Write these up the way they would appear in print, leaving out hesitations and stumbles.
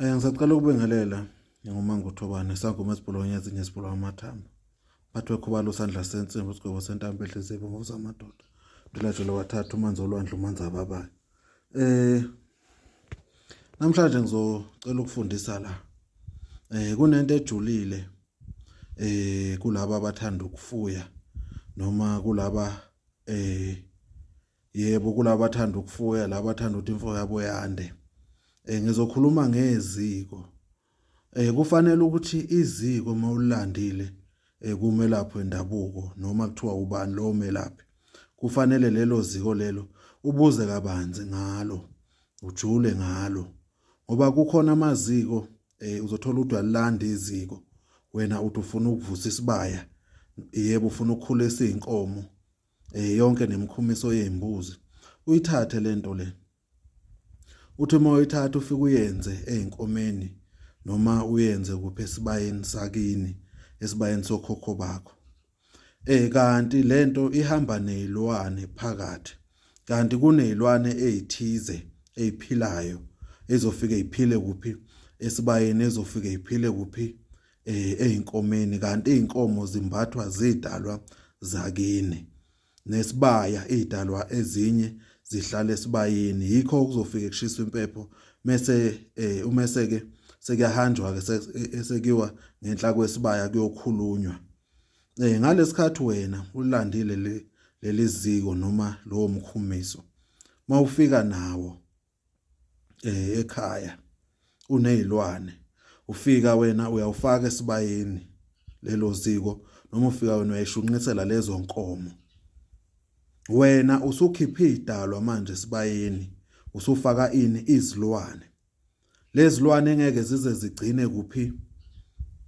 Ngisacela ukubingelela nginguManguthobane sangoma esibhulonye ezinye esibhulwa amathambo. Phathwe khubalo usandla sensimbi isigwebo sentambo edliziwe ngoba amadoda. Ndilajelo wathatha umanzi olwandle umanzi ababayo. Eh namhlanje ngizocela ukufundisa la. Kunento ejulile kulaba abathanda ukufuya noma kulaba yebo kulaba abathanda ukufuya laba abathanda ukuthi imfuyo yabo yande. Ngizokhuluma ngeziko. Kufanele ukuthi iziko mawulandile kumelaphi wendabuko noma kuthiwa ubani lowo melaphi kufanele lelo ziko lelo ubuze kabanzi ngalo ujule ngalo ngoba kukhona amaziko uzothola ukuthi uyalilanda iziko wena uthi ufuna ukuvusa isibaya yebo ufuna ukukhulisa izinkomo yonke nemikhumiso yezimbuzi uyithathe lento le uthi uma uyithatha ufike uyenze ezinkomeni noma uyenze kuphi esibayeni sakini esibayeni sokhokho bakho kanti lento ihamba nezilwane phakathi kanti kunezilwane ezithize eziphilayo ezofike iphile kuphi esibayeni ezofike iphile kuphi ezinkomeni kanti izinkomo zimbathwa zidalwa zakini nesibaya idalwa ezinye zihlala esibayeni yikho kuzofike kushiswa impepho mese umese ke sekuyahanjwa ke esekiwa ngenhla kwesibaya kuyokhulunywa ngalesikhathi wena ulandile leli ziko noma lowo mkhumiso mawufika nawo ekhaya unezilwane ufika wena uyawufaka esibayeni lelo ziko noma ufika wena uyayishunqisela lezo nkomo wena usukhipha idalwa manje esibayeni usufaka ini izilwane lezilwane ngeke zize zigcine kuphi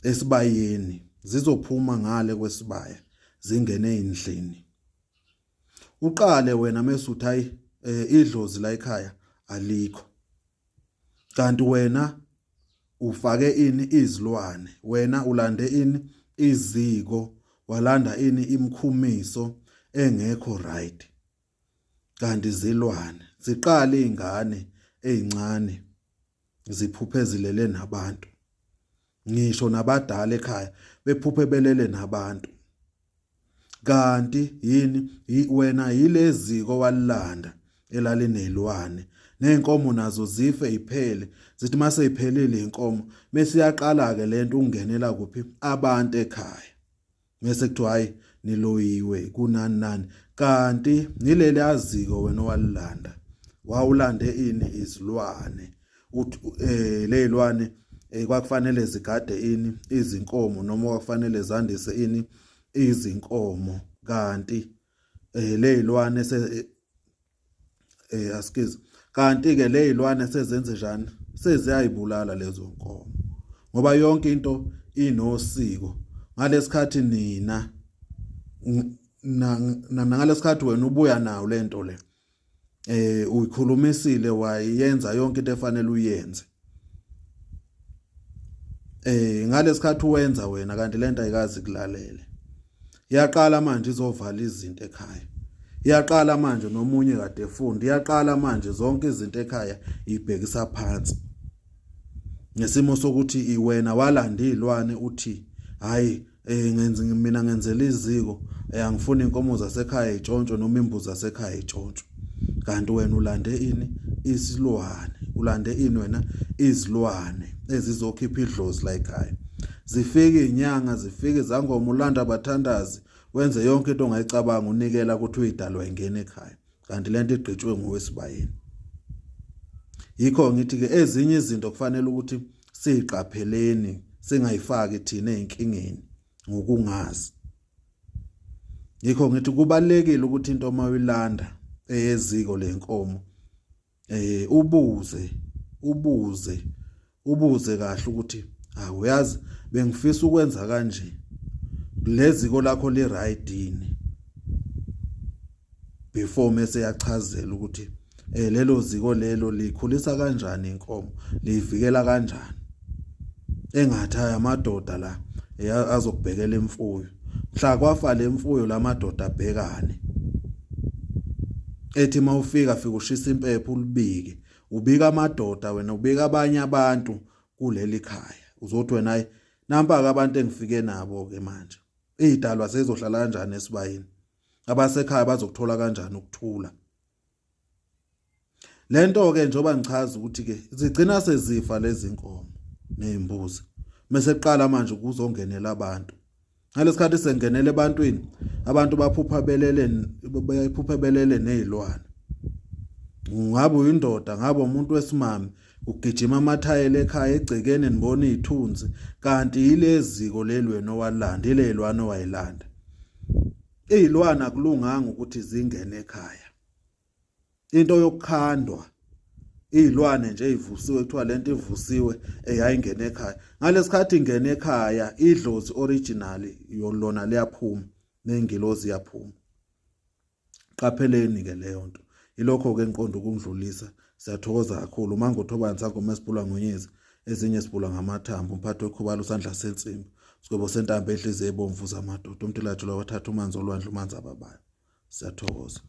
esibayeni zizophuma ngale kwesibaya zingene endlini Uqale wena mese uthi hayi idlozi la ekhaya alikho. Kanti wena ufake ini izilwane, wena ulande ini iziko, walanda ini imkhumiso engekho right. Kanti zilwane ziqala izingane ezincane ziphuphe zilele nabantu. Ngisho nabadala ekhaya bephuphe belele nabantu. Kanti yini wena yileziko walilanda elalinelwane nezinkomo nazo zife iphele zithi mase iphelile inkomo mase iyaqala ke lento ukungenela kuphi abantu ekhaya mase kuthiwa hayi niloyiwe kunani nani kanti nileli aziko wena owalilanda wawulande ini izilwane uthi lezilwane kwakufanele zigade ini izinkomo noma kwakufanele zandise ini izinkomo kanti lezilwane se askiz kanti ke lezilwane sezenze njani seziyayibulala lezo nkomo ngoba yonke into inosiko ngalesikhathi nina nangalesikhathi wena ubuya nayo lento le uyikhulumisile wayenza yonke into efanele uyenze ngalesikhathi uwenza wena kanti lento ayikazi kulalele yaqala manje izovala izinto ekhaya yaqala manje nomunye kade efunda yaqala manje zonke izinto ekhaya ibhekisa phansi ngesimo sokuthi iwena walanda izilwane uthi hayi ngenza mina ngenzela iziko angifuni inkomo zasekhaya itshontsho noma imbuzi zasekhaya itshontsho kanti wena ulande ini isilwane ulande ini wena izilwane ezizokhipha idlozi la ekhaya zifike inyanga zifike zangoma ulanda abathandazi wenze yonke into ongayicabanga unikela ukuthi uyidalwa ingene ekhaya kanti lento igqitshwe nguwe esibayeni yikho ngithi ke ezinye izinto kufanele ukuthi siqapheleni singayifaki thina ezinkingeni ngokungazi yikho ngithi kubalekile ukuthi into uma uyilanda eyeziko lenkomo ubuze ubuze ubuze kahle ukuthi awuyazi bengifisa ukwenza kanje leziko lakho li right yini before mese yachazela ukuthi lelo ziko lelo likhulisa kanjani inkomo liyivikela kanjani engathi hayi amadoda la azokubhekela imfuyo mhla kwafa lemfuyo lamadoda abhekane ethi mawufika fika ushisa impepho ulibike ubika amadoda wena ubika abanye abantu kuleli khaya. Uzothi wena hayi nampa-ke abantu engifike nabo-ke manje. Iy'dalwa sezohlala kanjani esibayeni? Abasekhaya bazokuthola kanjani ukuthula? Lento ke njengoba ngichaza ukuthi ke zigcina sezifa lezi nkomo nezimbuzi mase kuqala manje kuzongenela abantu. Ngalesikhathi sengenele ebantwini abantu baphupha belele bayaphupha belele nezilwane. Ngabe uyindoda ngabe umuntu wesimame ugijima amathayela ekhaya egcekeni nibona izithunzi kanti yileziko leli wena owalanda ilelwane owayilanda. Izilwane akulunganga ukuthi zingene ekhaya. Into yokukhandwa izilwane nje ezivusiwe kuthiwa lento ivusiwe eyayingena ekhaya. Ngalesikhathi ingena ekhaya idlozi original yolona liyaphuma nengilozi iyaphuma. Qapheleni ke leyo nto. Ilokho ke ngiqonda ukundlulisa. Siyathokoza kakhulu. Uma ngothobani sangoma esibhulwa ngonyezi ezinye sibhulwa ngamathambo umphathi wekhubalo usandla sensimbi. Sigwebo sentambo enhliziyo ebomvu zamadoda umntu lathu lwawathatha umanzi olwandle umanzi ababayo. Siyathokoza.